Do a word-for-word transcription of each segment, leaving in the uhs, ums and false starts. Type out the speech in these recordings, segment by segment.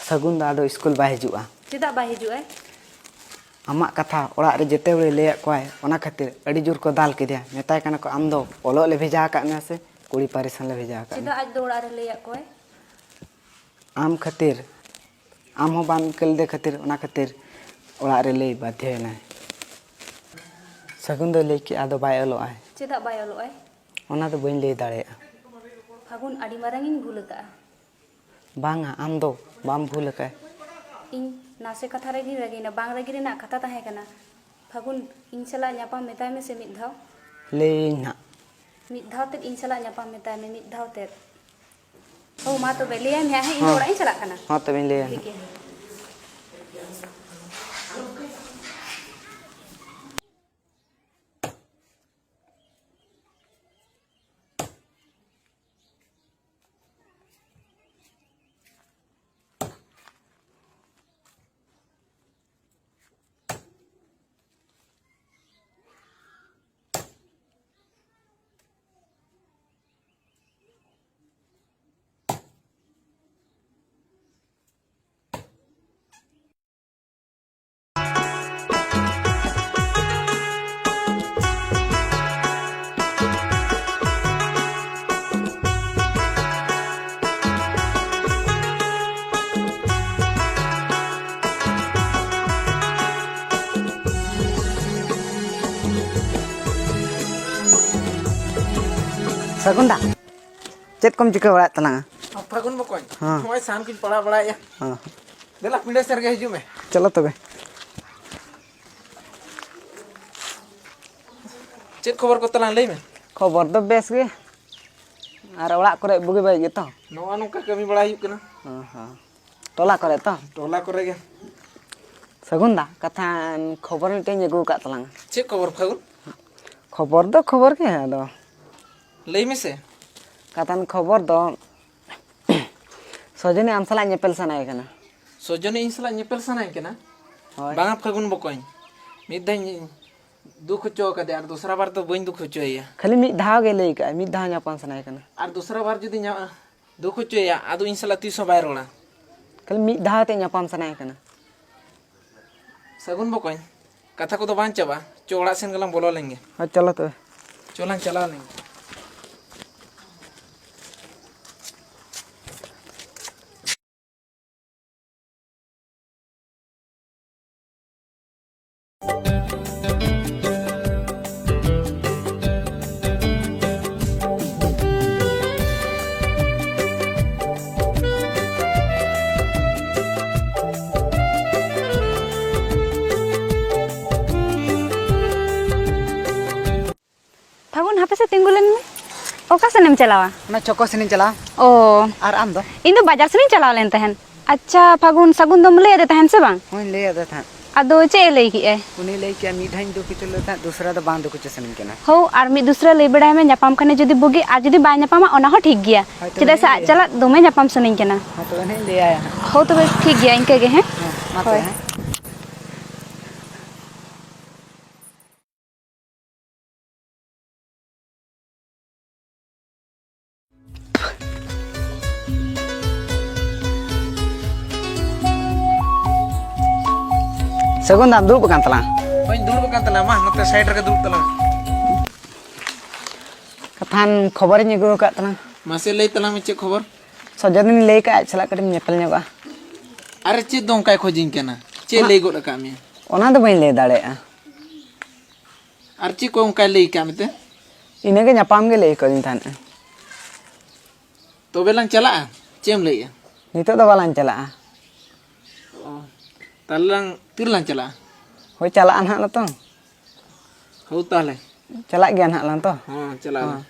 ᱥᱟᱹᱜᱩᱱ ᱫᱚ ᱟᱫᱚ ᱥᱠᱩᱞ ᱵᱟᱭ ᱦᱤᱡᱩᱜᱼᱟ᱾ ᱪᱮᱫᱟᱜ ᱵᱟᱭ ᱦᱤᱡᱩᱜᱼᱟᱭ? ᱟᱢᱟᱜ ᱠᱟᱛᱷᱟ ᱚᱲᱟᱜ ᱨᱮ ᱡᱮᱛᱮ ᱦᱚᱲᱮ ᱞᱟᱹᱭᱟᱫ ᱠᱚᱣᱟᱭ, ᱚᱱᱟ ᱠᱷᱟᱹᱛᱤᱨ ᱟᱹᱰᱤ ᱡᱳᱨ ᱠᱚ ᱫᱟᱞ ᱠᱮᱫᱮᱭᱟ᱾ ᱢᱮᱛᱟᱭ ᱠᱟᱱᱟ ᱠᱚ, "ᱟᱢ ᱫᱚ ᱚᱞᱚᱜ ᱞᱮ ᱵᱷᱮᱡᱟ ᱟᱠᱟᱫ ᱢᱮᱭᱟ ᱥᱮ ᱠᱩᱲᱤ ᱯᱟᱹᱨᱤᱥ ᱞᱮ ᱵᱷᱮᱡᱟ ᱟᱠᱟᱫ ᱢᱮᱭᱟ?" ᱪᱮᱫᱟᱜ ᱟᱡ ᱫᱚ ᱚᱲᱟᱜ ᱨᱮ ᱞᱟᱹᱭᱟᱫ ᱠᱚᱣᱟᱭ? ᱟᱢ ᱠᱷᱟᱹᱛᱤᱨ, ᱟᱢ ᱦᱚᱸ ᱵᱟᱢ ᱤᱠᱟᱹ ᱞᱮᱫᱮ ᱠᱷᱟᱹᱛᱤᱨ, ᱚᱱᱟ ᱠᱷᱟᱹᱛᱤᱨ ᱚᱲᱟᱜ ᱨᱮ ᱞᱟᱹᱭ ᱵᱟᱫᱽᱫᱷᱚᱭᱮᱱᱟᱭ᱾ ᱥᱟᱹᱜᱩᱱ ᱫᱚᱭ ᱞᱟᱹᱭ ᱠᱮᱜᱼᱟ, ᱟᱫᱚ ᱵᱟᱭ ᱚᱞᱚᱜᱼᱟᱭ᱾ ᱪᱮᱫᱟᱜ ᱵᱟᱭ ᱚᱞᱚᱜᱼᱟᱭ? ᱚᱱᱟ ᱫᱚ ᱵᱟᱹᱧ ᱞᱟᱹᱭ ᱫᱟᱲᱮᱭᱟᱜᱼᱟ᱾ ᱯᱷᱟᱹᱜᱩᱱ, ᱟᱹᱰᱤ ᱢᱟᱨᱟᱝ ᱤᱧ ᱵᱷᱩᱞ ᱟᱠᱟᱫᱼᱟ᱾ ᱵᱟᱝᱟ, ᱟᱢ ᱫᱚ ᱵᱟᱢ ᱵᱷᱩᱞ ᱟᱠᱟᱫᱼᱟ᱾ ᱤᱧ ᱱᱟᱥᱮ ᱠᱟᱛᱷᱟ ᱨᱮᱜᱮᱧ ᱨᱟᱹᱜᱤᱭᱮᱱᱟ, ᱵᱟᱝ ᱨᱟᱹᱜᱤ ᱨᱮᱱᱟᱜ ᱠᱟᱛᱷᱟ ᱛᱟᱦᱮᱸ ᱠᱟᱱᱟ᱾ ᱯᱷᱟᱹᱜᱩᱱ, ᱤᱧ ᱥᱟᱞᱟᱜ ᱧᱟᱯᱟᱢ ᱢᱮᱛᱟᱭ ᱢᱮᱥᱮ ᱢᱤᱫ ᱫᱷᱟᱣ᱾ ᱞᱟᱹᱭᱟᱹᱧ ᱱᱟᱦᱟᱜ᱾ ᱢᱤᱫ ᱫᱷᱟᱣ ᱛᱮᱫ ᱤᱧ ᱥᱟᱞᱟᱜ ᱧᱟᱯᱟᱢ ᱢᱮᱛᱟᱭ ᱢᱮ, ᱢᱤᱫ ᱫᱷᱟᱣ ᱛᱮᱫ᱾ ᱚ, ᱢᱟ ᱛᱚᱵᱮ, ᱞᱟᱹᱭᱟᱭ ᱢᱮ ᱦᱟᱸᱜ, ᱤᱧ ᱫᱚ ᱦᱚᱸ᱾ ᱚᱲᱟᱜ ᱤᱧ ᱪᱟᱞᱟᱜ ᱠᱟᱱᱟ᱾ ᱦᱚᱸ, ᱛᱚᱵᱮᱧ ᱞᱟᱹᱭᱟ ᱴᱷᱤᱠ ᱦᱟᱸᱜ᱾ ᱜᱮᱭᱟ᱾ ᱥᱟᱹᱜᱩᱱ ᱫᱟ, ᱪᱮᱫ ᱠᱚᱢ ᱪᱤᱠᱟᱹ ᱵᱟᱲᱟᱭᱮᱫ ᱛᱟᱞᱟᱝᱟ? ᱟᱨ ᱯᱷᱟᱹᱜᱩᱱ ᱵᱚᱠᱚᱧ, ᱦᱮᱸ᱾ ᱱᱚᱜᱼᱚᱭ ᱥᱟᱦᱟᱱ ᱠᱚᱧ ᱯᱟᱲᱟᱜ ᱵᱟᱲᱟᱭᱮᱫᱼᱟ᱾ ᱦᱮᱸ᱾ ᱫᱮᱞᱟ, ᱯᱤᱸᱰᱟᱹ ᱥᱮᱫ ᱨᱮᱜᱮ ᱦᱤᱡᱩᱜ ᱢᱮ᱾ ᱪᱚᱞᱚ ᱛᱚᱵᱮ᱾ ᱪᱮᱫ ᱠᱷᱚᱵᱚᱨ ᱠᱚ ᱛᱟᱞᱟᱝ ᱞᱟᱹᱭ ᱢᱮ? ᱠᱷᱚᱵᱚᱨ ᱫᱚ ᱵᱮᱥ ᱜᱮ᱾ ᱟᱨ ᱚᱲᱟᱜ ᱠᱚᱨᱮ ᱵᱩᱜᱤ ᱵᱟᱹᱲᱤᱡ ᱜᱮᱛᱚ? ᱱᱚᱜᱼᱚ ᱱᱚᱝᱠᱟ ᱠᱟᱹᱢᱤ ᱵᱟᱲᱟ ᱦᱩᱭᱩᱜ ᱠᱟᱱᱟ᱾ ᱦᱮᱸ, ᱦᱮᱸ᱾ ᱴᱚᱞᱟ ᱠᱚᱨᱮ ᱛᱚ? ᱴᱚᱞᱟ ᱠᱚᱨᱮ ᱜᱮ᱾ ᱥᱟᱹᱜᱩᱱ ᱫᱟ, ᱠᱟᱛᱷᱟ ᱠᱷᱚᱵᱚᱨ ᱢᱤᱫᱴᱮᱱ ᱤᱧ ᱟᱹᱜᱩ ᱟᱠᱟᱫ ᱛᱟᱞᱟᱝᱟ᱾ ᱪᱮᱫ ᱠᱷᱚᱵᱚᱨ ᱯᱷᱟᱹᱜᱩᱱ? ᱠᱷᱚᱵᱚᱨ ᱫᱚ ᱠᱷᱚᱵᱚᱨ ᱜᱮ, ᱟᱫᱚ ᱞᱟᱹᱭ ᱢᱮᱥᱮ᱾ ᱠᱟᱛᱷᱟᱱ ᱠᱷᱚᱵᱚᱨ ᱫᱚ, ᱥᱚᱡᱚᱱᱤ ᱟᱢ ᱥᱟᱞᱟᱜ ᱧᱮᱯᱮᱞ ᱥᱟᱱᱟᱭᱮ ᱠᱟᱱᱟ᱾ ᱥᱚᱡᱚᱱᱤ ᱤᱧ ᱥᱟᱞᱟᱜ ᱧᱮᱯᱮᱞ ᱥᱟᱱᱟᱭᱮ ᱠᱟᱱᱟ? ᱦᱳᱭ᱾ ᱵᱟᱝᱟ ᱯᱷᱟᱹᱜᱩᱱ ᱵᱚᱠᱚᱧ, ᱢᱤᱫ ᱫᱷᱟᱣ ᱫᱩᱠ ᱦᱚᱪᱚ ᱟᱠᱟᱫᱮᱭᱟ, ᱟᱨ ᱫᱚᱥᱨᱟ ᱵᱟᱨ ᱫᱚ ᱵᱟᱹᱧ ᱫᱩᱠ ᱦᱚᱪᱚᱭᱮᱭᱟ᱾ ᱠᱷᱟᱹᱞᱤ ᱢᱤᱫ ᱫᱷᱟᱣ ᱜᱮ ᱞᱟᱹᱭ ᱠᱟᱜᱼᱟᱭ, ᱢᱤᱫ ᱫᱷᱟᱣ ᱧᱟᱯᱟᱢ ᱥᱟᱱᱟᱭᱮ ᱠᱟᱱᱟ᱾ ᱟᱨ ᱫᱚᱥᱨᱟ ᱵᱟᱨ ᱡᱩᱫᱤ ᱧᱟ-, ᱫᱩᱠ ᱦᱚᱪᱚᱭᱮᱭᱟ, ᱟᱫᱚ ᱤᱧ ᱥᱟᱞᱟᱜ ᱛᱤᱥ ᱦᱚᱸ ᱵᱟᱭ ᱨᱚᱲᱟ᱾ ᱠᱷᱟᱹᱞᱤ ᱢᱤᱫ ᱫᱷᱟᱣ ᱛᱮ ᱧᱟᱯᱟᱢ ᱥᱟᱱᱟᱭᱮ ᱠᱟᱱᱟ᱾ ᱥᱟᱹᱜᱩᱱ ᱵᱚᱠᱚᱧ, ᱠᱟᱛᱷᱟ ᱠᱚᱫᱚ ᱵᱟᱝ ᱪᱟᱵᱟ᱾ ᱪᱚ, ᱚᱲᱟᱜ ᱥᱮᱱ ᱜᱮᱞᱟᱝ ᱵᱚᱞᱚ ᱞᱮᱱ ᱜᱮ᱾ ᱦᱳᱭ, ᱪᱚᱞᱚ ᱛᱚᱵᱮ᱾ ᱪᱚᱞᱟᱝ ᱪᱟᱞᱟᱣ ᱞᱮᱱ ᱜᱮ᱾ ᱯᱷᱟᱹᱜᱩᱱ, ᱦᱟᱯᱮ ᱥᱮ, ᱛᱤᱸᱜᱩ ᱞᱮᱱ ᱢᱮ᱾ ᱚᱠᱟ ᱥᱮᱱᱮᱢ ᱪᱟᱞᱟᱣᱟ? ᱚᱱᱟ ᱪᱷᱚᱠᱚ ᱥᱮᱱᱤᱧ ᱪᱟᱞᱟᱣᱟ᱾ ᱚ᱾ ᱟᱨ ᱟᱢ ᱫᱚ? ᱤᱧ ᱫᱚ ᱵᱟᱡᱟᱨ ᱥᱮᱱᱤᱧ ᱪᱟᱞᱟᱣ ᱞᱮᱱ ᱛᱟᱦᱮᱸᱱ᱾ ᱟᱪᱪᱷᱟ, ᱯᱷᱟᱹᱜᱩᱱ, ᱥᱟᱹᱜᱩᱱ ᱫᱚᱢ ᱞᱟᱹᱭ ᱟᱫᱮ ᱛᱟᱦᱮᱸᱱ ᱥᱮ ᱵᱟᱝ? ᱦᱚᱸᱧ ᱞᱟᱹᱭ ᱟᱫᱮ ᱛᱟᱦᱮᱸᱫ᱾ ᱟᱫᱚ ᱪᱮᱫ ᱮ ᱞᱟᱹᱭ ᱠᱮᱜᱼᱟᱭ? ᱩᱱᱤ ᱞᱟᱹᱭ ᱠᱮᱜᱼᱟ, ᱢᱤᱫ ᱫᱷᱟᱣ ᱤᱧ ᱫᱩ ᱠᱩᱪᱩ ᱞᱮᱫ ᱛᱟᱦᱮᱸᱫ, ᱫᱚᱥᱨᱟ ᱫᱚ ᱵᱟᱝ ᱫᱩ ᱠᱩᱪᱩ ᱥᱟᱱᱟᱧ ᱠᱟᱱᱟ᱾ ᱦᱳ, ᱟᱨ ᱢᱤᱫ ᱫᱚᱥᱨᱟ ᱞᱟᱹᱭ ᱵᱟᱲᱟᱭ ᱢᱮ, ᱧᱟᱯᱟᱢ ᱠᱷᱟᱱᱮ ᱡᱩᱫᱤ ᱵᱩᱜᱤ, ᱟᱨ ᱡᱩᱫᱤ ᱵᱟᱭ ᱧᱟᱯᱟᱢᱟ, ᱚᱱᱟ ᱦᱚᱸ ᱴᱷᱤᱠ ᱜᱮᱭᱟ᱾ ᱦᱳᱭ, ᱛᱚᱵᱮ ᱪᱮᱫᱟᱜ ᱥᱮ ᱱᱟᱦᱟᱧ ᱟᱡ ᱞᱟᱹᱭᱟ᱾ ᱪᱟᱞᱟᱜ ᱫᱚᱢᱮ ᱧᱟᱯᱟᱢ ᱥᱟᱱᱟᱧ ᱠᱟᱱᱟ᱾ ᱦᱳᱭ, ᱛᱚᱵᱮ ᱱᱟᱦᱟᱧ ᱞᱟᱹᱭᱟᱭᱟ ᱦᱟᱸᱜ᱾ ᱦᱳ, ᱛᱚᱵᱮ ᱴᱷᱤᱠ ᱜᱮᱭᱟ, ᱤᱱᱠᱟᱹ ᱜᱮ, ᱦᱮᱸ? ᱦᱮᱸ, ᱢᱟ ᱛᱚᱵᱮ, ᱦᱳᱭ᱾ ᱦᱮᱸ᱾ ᱥᱟᱹᱜᱩᱱ ᱫᱟᱢ ᱫᱩᱲᱩᱵ ᱟᱠᱟᱱ ᱛᱟᱞᱟᱝ᱾ ᱦᱳᱭ, ᱫᱩᱲᱩᱵ ᱟᱠᱟᱱ ᱛᱟᱞᱟᱝ᱾ ᱢᱟ, ᱱᱚᱛᱮ side ᱨᱮᱜᱮ ᱫᱩᱲᱩᱵ ᱛᱟᱞᱟᱝ᱾ ᱠᱟᱛᱷᱟᱱ ᱠᱷᱚᱵᱚᱨᱤᱧ ᱟᱹᱜᱩ ᱟᱠᱟᱫ ᱛᱟᱞᱟᱝ᱾ ᱢᱟᱥᱮ ᱞᱟᱹᱭ ᱛᱟᱞᱟᱝ ᱢᱮ, ᱪᱮᱫ ᱠᱷᱚᱵᱚᱨ? ᱥᱚᱡᱚᱱᱤᱧ ᱞᱟᱹᱭ ᱠᱟᱜᱼᱟ, ᱟᱡ ᱥᱟᱞᱟᱜ ᱠᱟᱹᱴᱤᱡ ᱧᱮᱯᱮᱞ ᱧᱚᱜᱚᱜᱼᱟ᱾ ᱟᱨᱮ, ᱪᱮᱫ ᱫᱚ ᱚᱱᱠᱟᱭ ᱠᱷᱚᱡᱤᱧ ᱠᱟᱱᱟ? ᱪᱮᱫ ᱚᱱᱟ, ᱞᱟᱹᱭ ᱜᱚᱫ ᱟᱠᱟᱫ ᱢᱮᱭᱟ? ᱚᱱᱟ ᱫᱚ ᱵᱟᱹᱧ ᱞᱟᱹᱭ ᱫᱟᱲᱮᱭᱟᱜᱼᱟ᱾ ᱟᱨ ᱪᱮᱫ ᱠᱚ ᱚᱱᱠᱟᱭ ᱞᱟᱹᱭ ᱠᱟᱜ ᱢᱮᱛᱮ? ᱤᱱᱟᱹᱜᱮ ᱧᱟᱯᱟᱢ ᱜᱮ ᱞᱟᱹᱭ ᱠᱟᱹᱫᱤᱧ ᱛᱟᱦᱮᱸᱫ᱾ ᱛᱚᱵᱮ ᱞᱟᱝ ᱪᱟᱞᱟᱜᱼᱟ? ᱪᱮᱫ ᱮᱢ ᱞᱟᱹᱭᱮᱜᱼᱟ? ᱱᱤᱛᱚᱜ ᱫᱚ ᱵᱟᱞᱟᱝ ᱪᱟᱞᱟᱜᱼᱟ᱾ ᱚ, ᱛᱟᱦᱞᱮ ᱞᱟᱝ, ᱛᱤᱨᱮᱞᱟᱝ ᱪᱟᱞᱟᱜᱼᱟ? ᱦᱳᱭ, ᱪᱟᱞᱟᱜᱼᱟ ᱱᱟᱦᱟᱜ ᱞᱮ ᱛᱚ᱾ ᱦᱳᱭ ᱛᱟᱦᱞᱮ᱾ ᱪᱟᱞᱟᱜ ᱜᱮᱭᱟ ᱱᱟᱦᱟᱜ ᱞᱟᱝ ᱛᱚ᱾ ᱦᱚᱸ, ᱪᱟᱞᱟᱜ ᱟᱞᱟᱝ᱾ ᱦᱚᱸ᱾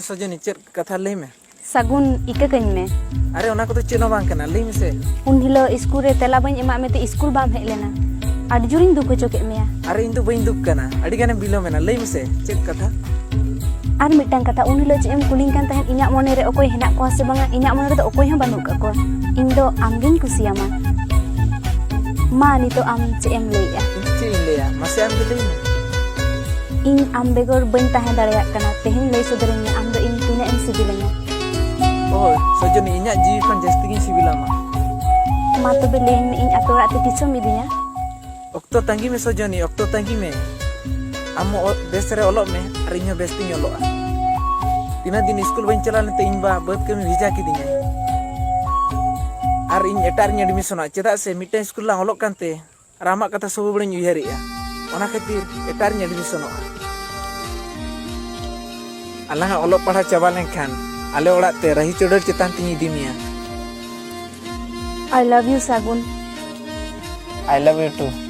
ᱥᱚᱡᱚᱱᱤ, ᱪᱮᱫ ᱠᱟᱛᱷᱟ, ᱞᱟᱹᱭ ᱢᱮ᱾ ᱥᱟᱹᱜᱩᱱ, ᱤᱠᱟᱹ ᱠᱟᱹᱧ ᱢᱮ᱾ ᱟᱨᱮ, ᱚᱱᱟ ᱠᱚᱫᱚ ᱪᱮᱫ ᱦᱚᱸ ᱵᱟᱝ ᱠᱟᱱᱟ, ᱞᱟᱹᱭ ᱢᱮᱥᱮ᱾ ᱩᱱ ᱦᱤᱞᱳᱜ ᱤᱥᱠᱩᱞ ᱨᱮ ᱛᱮᱞᱟ ᱵᱟᱹᱧ ᱮᱢᱟᱜ ᱢᱮᱛᱮ ᱤᱥᱠᱩᱞ ᱵᱟᱢ ᱦᱮᱡ ᱞᱮᱱᱟ᱾ ᱟᱹᱰᱤ ᱡᱳᱨᱤᱧ ᱫᱩᱠ ᱦᱚᱪᱚ ᱠᱮᱫ ᱢᱮᱭᱟ᱾ ᱟᱨᱮ, ᱤᱧ ᱫᱚ ᱵᱟᱹᱧ ᱫᱩᱠ ᱠᱟᱱᱟ, ᱟᱹᱰᱤ ᱜᱟᱱᱮᱢ ᱵᱤᱞᱚᱢ ᱮᱱᱟ, ᱞᱟᱹᱭ ᱢᱮᱥᱮ ᱪᱮᱫ ᱠᱟᱛᱷᱟ᱾ ᱟᱨ ᱢᱤᱫᱴᱟᱝ ᱠᱟᱛᱷᱟ, ᱩᱱ ᱦᱤᱞᱳᱜ ᱪᱮᱫ ᱮᱢ ᱠᱩᱞᱤᱧ ᱠᱟᱱ ᱛᱟᱦᱮᱸᱫ ᱤᱧᱟᱹᱜ ᱢᱚᱱᱮ ᱨᱮ ᱚᱠᱚᱭ ᱦᱮᱱᱟᱜ ᱠᱚᱣᱟ ᱥᱮ ᱵᱟᱝᱟ? ᱤᱧᱟᱹᱜ ᱢᱚᱱᱮ ᱨᱮᱫᱚ ᱚᱠᱚᱭ ᱦᱚᱸ ᱵᱟᱹᱱᱩᱜ ᱠᱟᱜ ᱠᱚᱣᱟ᱾ ᱤᱧ ᱫᱚ ᱟᱢᱜᱤᱧ ᱠᱩᱥᱤᱭᱟᱢᱟ᱾ ᱢᱟ, ᱱᱤᱛᱚᱜ ᱟᱢ ᱪᱮᱫ ᱮᱢ ᱞᱟᱹᱭᱮᱜᱼᱟ? ᱤᱧ ᱪᱮᱫ ᱤᱧ ᱞᱟᱹᱭᱟ, ᱢᱟᱥᱮ ᱟᱢ ᱜᱮ ᱞᱟᱹᱭ ᱢᱮ᱾ ᱤᱧ ᱟᱢ ᱵᱮᱜᱚᱨ ᱵᱟᱹᱧ ᱛᱟᱦᱮᱸ ᱫᱟᱲᱮᱭᱟᱜ ᱠᱟᱱᱟ᱾ ᱛᱮᱦᱮᱧ ᱞᱟᱹᱭ ᱥᱚᱫᱚᱨᱟᱹᱧ ᱢᱮ, ᱟᱢ ᱫᱚ ᱤᱧ ᱛᱤᱱᱟᱹᱜ ᱮᱢ ᱥᱤᱵᱤᱞᱤᱧᱟ? ᱳ ᱥᱚᱡᱚᱱᱤ, ᱤᱧᱟᱹᱜ ᱡᱤᱣᱤ ᱠᱷᱚᱱ ᱡᱟᱹᱥᱛᱤ ᱜᱤᱧ ᱥᱤᱵᱤᱞᱟᱢᱟ᱾ ᱢᱟ ᱛᱚᱵᱮ ᱞᱟᱹᱭᱟᱹᱧ ᱢᱮ, ᱤᱧ ᱟᱛᱳ ᱚᱲᱟᱜ ᱛᱮ ᱛᱤᱥᱮᱢ ᱤᱫᱤᱧᱟ? ᱚᱠᱛᱚ ᱛᱟᱺᱜᱤ ᱢᱮ ᱥᱚᱡᱚᱱᱤ, ᱚᱠᱛᱚ ᱛᱟᱺᱜᱤ ᱢᱮ᱾ ᱟᱢ ᱦᱚᱸ ᱚ-, ᱵᱮᱥ ᱨᱮ ᱚᱞᱚᱜ ᱢᱮ ᱟᱨ ᱤᱧ ᱦᱚᱸ ᱵᱮᱥ ᱛᱤᱧ ᱚᱞᱚᱜᱼᱟ᱾ ᱛᱤᱱᱟᱹᱜ ᱫᱤᱱ ᱤᱥᱠᱩᱞ ᱵᱟᱹᱧ ᱪᱟᱞᱟᱣ ᱞᱮᱱᱛᱮ ᱤᱧ ᱵᱟ ᱵᱟᱹᱫᱽ ᱠᱟᱹᱢᱤ ᱵᱷᱮᱡᱟ ᱠᱤᱫᱤᱧᱟᱭ᱾ ᱟᱨ ᱤᱧ ᱮᱴᱟᱜ ᱨᱤᱧ ᱮᱰᱢᱤᱥᱚᱱᱚᱜᱼᱟ, ᱪᱮᱫᱟᱜ ᱥᱮ ᱢᱤᱫᱴᱟᱝ ᱤᱥᱠᱩᱞ ᱨᱮᱞᱟᱝ ᱚᱞᱚᱜ ᱠᱟᱱᱛᱮ ᱟᱨ ᱟᱢᱟᱜ ᱠᱟᱛᱷᱟ ᱥᱚᱵᱚ ᱵᱮᱲᱟᱧ ᱩᱭᱦᱟᱹᱨᱮᱜᱼᱟ᱾ ᱚᱱᱟ ᱠᱷᱟᱹᱛᱤᱨ ᱮᱴᱟᱜ ᱨᱤᱧ ᱮᱰᱢᱤᱥᱚᱱᱚᱜᱼᱟ᱾ ᱟᱞᱟᱝᱟᱜ ᱚᱞᱚᱜ ᱯᱟᱲᱦᱟᱣ ᱪᱟᱵᱟ ᱞᱮᱱᱠᱷᱟᱱ ᱟᱞᱮ ᱚᱲᱟᱜ ᱛᱮ ᱨᱟᱹᱦᱤ ᱪᱚᱰᱚᱨ ᱪᱮᱛᱟᱱ ᱛᱤᱧ ᱤᱫᱤ ᱢᱮᱭᱟ᱾ I love you, ᱥᱟᱹᱜᱩᱱ᱾ I love you too.